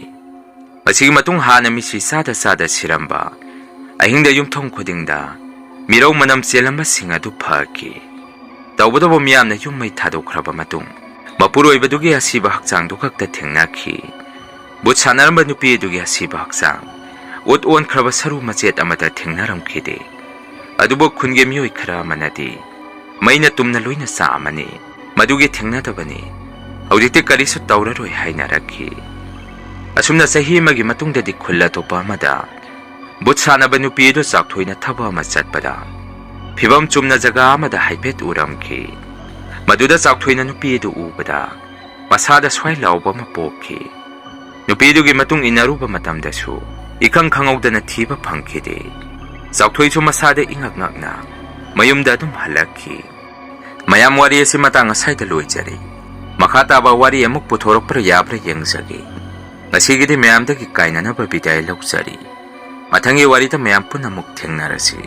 ꯃꯁꯤꯒꯤ ꯃꯇꯨꯡ ꯍꯥꯟꯅ ꯃꯤꯁꯤ ꯆꯥꯗ ꯆꯥꯗ ꯁꯤꯔꯝꯕ, ꯑꯍꯤꯡꯗ ꯌꯨꯝꯊꯣꯡ ꯈꯨꯗꯤꯡꯗ ꯃꯤꯔꯧ ꯃꯅꯝ ꯆꯦꯜꯂꯝꯕꯁꯤꯡ ꯑꯗꯨ ꯐꯈꯤ꯫ ꯇꯧꯕꯇꯕꯨ ꯃꯤꯌꯥꯝꯅ ꯌꯨꯝ ꯃꯩ ꯊꯥꯗꯣꯛꯈ꯭ꯔꯕ ꯃꯇꯨꯡ ꯃꯄꯨꯔꯣꯏꯕꯗꯨꯒꯤ ꯑꯁꯤꯕ ꯍꯛꯆꯥꯡꯗꯨ ꯈꯛꯇ ꯊꯦꯡꯅꯈꯤ꯫ ꯕꯨꯠ ꯁꯥꯟꯅꯔꯝꯕ ꯅꯨꯄꯤ ꯑꯗꯨꯒꯤ ꯑꯁꯤꯕ ꯍꯛꯆꯥꯡ, ꯎꯠ ꯑꯣꯟꯈ꯭ꯔꯕ ꯁꯔꯨ ꯃꯆꯦꯠ ꯑꯃꯠꯇ ꯊꯦꯡꯅꯔꯝꯈꯤꯗꯦ꯫ ꯑꯗꯨꯕꯨ ꯈꯨꯟꯒꯤ ꯃꯤꯑꯣꯏ ꯈꯔ ꯑꯃꯅꯗꯤ ꯃꯩꯅ ꯇꯨꯝꯅ ꯂꯣꯏꯅ ꯆꯥꯛꯑꯝꯃꯅꯤ, ꯃꯗꯨꯒꯤ ꯊꯦꯡꯅꯗꯕꯅꯤ, ꯍꯧꯖꯤꯛꯇꯤ ꯀꯔꯤꯁꯨ ꯇꯧꯔꯔꯣꯏ ꯍꯥꯏꯅꯔꯛꯈꯤ꯫ ꯑꯁꯨꯝꯅ ꯆꯍꯤ ꯑꯃꯒꯤ ꯃꯇꯨꯡꯗꯗꯤ ꯈꯨꯜ ꯑꯇꯣꯞꯄ ꯑꯃꯗ ꯕꯨꯠ ꯁꯥꯟꯅꯕ ꯅꯨꯄꯤ ꯑꯗꯨ ꯆꯥꯛꯊꯣꯏꯅ ꯊꯕꯛ ꯑꯃ ꯆꯠꯄꯗ ꯐꯤꯕꯝ ꯆꯨꯝꯅ ꯖꯒꯥ ꯑꯃꯗ ꯍꯥꯏꯐꯦꯠ ꯎꯔꯝꯈꯤ꯫ ꯃꯗꯨꯗ ꯆꯥꯛꯊꯣꯏꯅ ꯅꯨꯄꯤ ꯑꯗꯨ ꯎꯕꯗ ꯃꯁꯥꯗ ꯁ꯭ꯋꯥꯏ ꯂꯥꯎꯕ ꯑꯃ ꯄꯣꯛꯈꯤ꯫ ꯅꯨꯄꯤꯗꯨꯒꯤ ꯃꯇꯨꯡ ꯏꯟꯅꯔꯨꯕ ꯃꯇꯝꯗꯁꯨ ꯏꯈꯪ ꯈꯪꯍꯧꯗꯅ ꯊꯤꯕ ꯐꯪꯈꯤꯗꯦ꯫ ꯆꯥꯎꯊꯣꯏꯁꯨ ꯃꯁꯥꯗ ꯏꯉꯛ ꯉꯛꯅ ꯃꯌꯨꯝꯗ ꯑꯗꯨꯝ ꯍꯜꯂꯛꯈꯤ꯫ ꯃꯌꯥꯝ, ꯋꯥꯔꯤ ꯑꯁꯤ ꯃꯇꯥꯡ ꯑꯁꯥꯏꯗ ꯂꯣꯏꯖꯔꯤ꯫ ꯃꯈꯥ ꯇꯥꯕ ꯋꯥꯔꯤ ꯑꯃꯨꯛ ꯄꯨꯊꯣꯔꯛꯄ꯭ꯔꯥ ꯌꯥꯕ꯭ꯔꯥ ꯌꯦꯡꯖꯒꯦ꯫ ꯉꯁꯤꯒꯤꯗꯤ ꯃꯌꯥꯝꯗꯒꯤ ꯀꯥꯏꯅꯅꯕ ꯕꯤꯗꯥꯏ ꯂꯧꯖꯔꯤ꯫ ꯃꯊꯪꯒꯤ ꯋꯥꯔꯤꯗ ꯃꯌꯥꯝ ꯄꯨꯟꯅ ꯑꯃꯨꯛ ꯊꯦꯡꯅꯔꯁꯤ꯫